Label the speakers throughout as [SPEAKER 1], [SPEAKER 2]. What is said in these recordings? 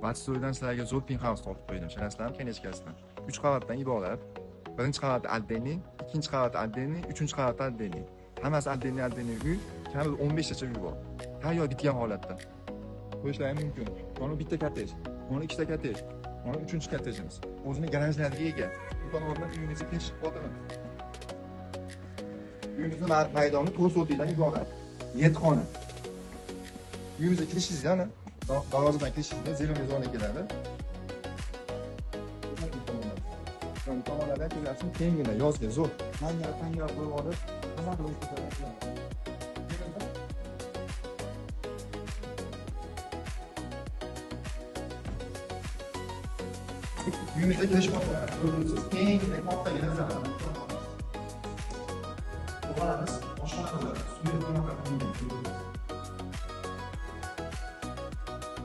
[SPEAKER 1] Vatsoydan sizlarga zo'r penthouse topib qo'ydim. Ishonasizlarmi, konechkasidan. 3 qavatdan iborat. Birinchi qavati отдельный, ikkinchi qavati отдельный, uchinchi qavati отдельный. Hammasi отдельный отдельный uy, kamida 15 tacha uy bor. Tayyor bitgan holatda. Qo'yishlari mumkin. Mana bitta kottej, mana ikkita kottej, mana uchinchi kottejimiz. O'zini garajlariga ega. Bu tomondan uyimizga kirish qodirimiz. Uyimizni maydoni 4 sotixdan iborat. 7 xona. Uyimizga kirishingizda ana darvozadan kirishingizda zelenый zona keladi. Bu tomonlardan ko'ryapsiz, kenggina yozga zo'r. Mangal qo'yib olib, maza qilib o'tkazadi. Uyimizga kirish ko'rasiz, kenggina kattagina zona. Xonamiz, oshxonamiz, suv bunaqa qilingan.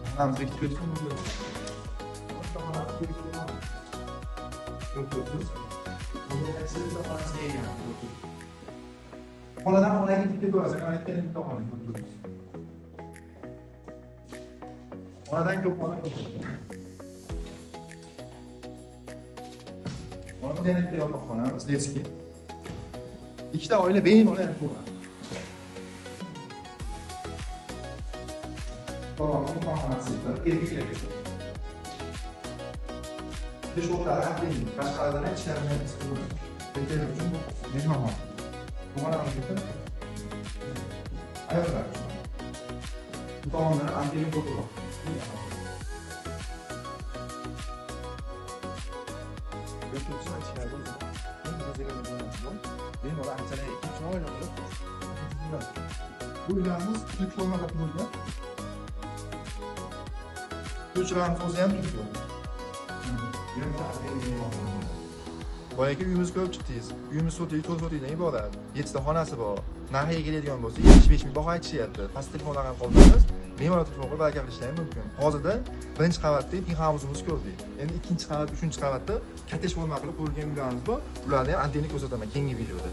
[SPEAKER 1] Xonamizga kirib xonadan xonaga kirib ketaverasiz, aytganim bitta xona ko'rib. Xonadan ko'p xona ko'p. Mana yana bitta yotoqxonamiz, detskiy. Ikkita oila bemalol yashab ko'radi. Mehmonxonasi bor, erkaklar. Besh o'rtada отдельный, tashqaridan ham ichkaridan ham chiqib erkaklar uchun mehmonxona. Bu xonamizga ayollar uchun. Bu tomondan отдельный ko'proq. Bu uylarimiz turk formada qurilgan. Ko'chalarimiz o'zi ham turk. Boyagi uyimizni ko'rib chiqdingiz. Uyimiz sotik, 4 sotikdan iborat. 7 ta xonasi bor. Narxiga keladigan bo'lsa 75 ming baho aytishyapti. Past telefon raqam qoldiramiz. Bemalol telefon qilib baraka qilishlari ham mumkin. Hozirda birinchi qavatda penthouse'imizni ko'rdik. Endi ikkinchi qavat, uchinchi qavatda kottej forma qilib qurilgan uylarimiz bor. Ularni ham отдельно ko'rsataman keyingi videoda.